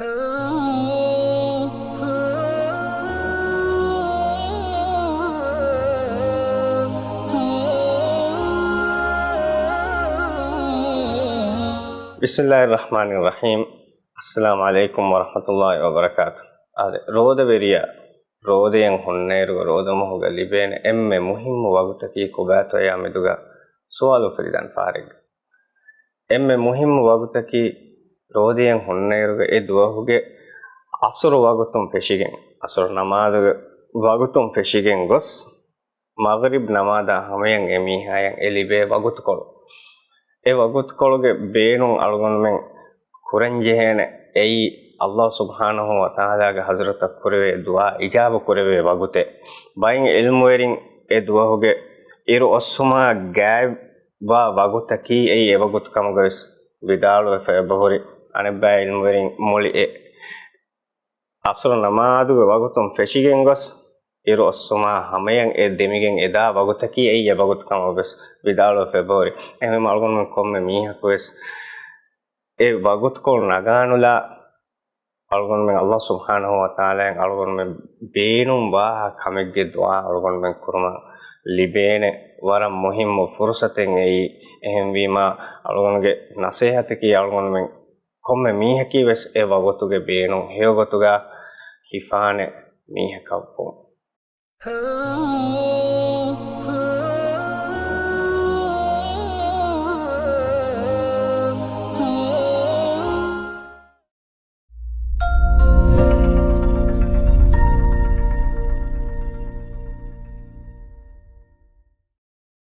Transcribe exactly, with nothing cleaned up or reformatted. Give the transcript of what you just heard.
ބިސްމިއްލާހި ރަޙްމާނި ރަޙީމް. އައްސަލާމު ޢަލައިކުމް ވަރަޙްމަތުﷲި ވަބަރަކާތު. އާދެ، ރޯދަވެރިޔާ ރޯދަޔަށް ހުންނައިރުގަ ރޯދަމަހުގަ ލިބޭނެ އެންމެ މުހިއްމު ވަގުތަކީ ކޮބާތޯއެއާ މެދުގަ ސުވާލު އުފެދިދާނެ ފަހަރެއްގަ. އެންމެ މުހިއްމު ވަގުތަކީ ރޯދަޔަށް ހުންނައިރުގަ އެ ދުވަހުގެ އަސުރު ވަގުތުން ފެށިގެން، އަސުރު ނަމާދުގެ ވަގުތުން ފެށިގެން ގޮސް، މަޣްރިބް ނަމާދާ ހަމަޔަށް އެ މީހާޔަށް އެ ލިބޭ ވަގުތުކޮޅު. އެ ވަގުތުކޮޅުގެ ބޭނުން އަޅުގަނޑުމެން ކުރަންޖެހޭނެ އެއީ، ﷲ ސުބްޙާނަހޫ ވަތަޢާލާގެ ޙަޟްރަތަށް ކުރެވޭ ދުޢާ އިޖާބަ ކުރެވޭ ވަގުތެއް. ބައެއް ޢިލްމުވެރިން އެ ދުވަހުގެ އިރު އޮއްސުމާ ގާތްވާ ވަގުތަކީ އެއީ އެ ވަގުތު ކަމުގަވެސް ވިދާޅުވެފަ އެބަހުރި. އަނެއްބައި ޢިލްމުވެރިން މުޅި އެ އަސުރު ނަމާދުގެ ވަގުތުން ފެށިގެން ގޮސް، އިރު އޮއްސުމާ ހަމަޔަށް އެ ދެމިގެން އެދާ ވަގުތަކީ އެއީ އެ ވަގުތު ކަމަށް ވެސް ވިދާޅުވެފަ އެބަހުރި. އެހެންވީމަ އަޅުގަނޑުމެން ކޮންމެ މީހަކު ވެސް އެ ވަގުތުކޮޅު ނަގާނުލާ، އަޅުގަނޑުމެން ﷲ ސުބްޙާނަހޫ ވަތަޢާލާއަށް އަޅުގަނޑުމެން ބޭނުން ވާ ކަމެއްގެ ދުޢާ އަޅުގަނޑުމެން ކުރުމަށް ލިބޭނެ ވަރަށް މުހިއްމު ފުރުޞަތެއް އެއީ. އެހެންވީމަ އަޅުގަނޑުގެ ނަޞޭޙަތަކީ އަޅުގަނޑުމެން ކޮންމެ މީހަކީ ވެސް އެ ވަގުތުގެ ބޭނުން ހެޔޮގޮތުގަ ހިފާނެ މީހަކަށްވުން.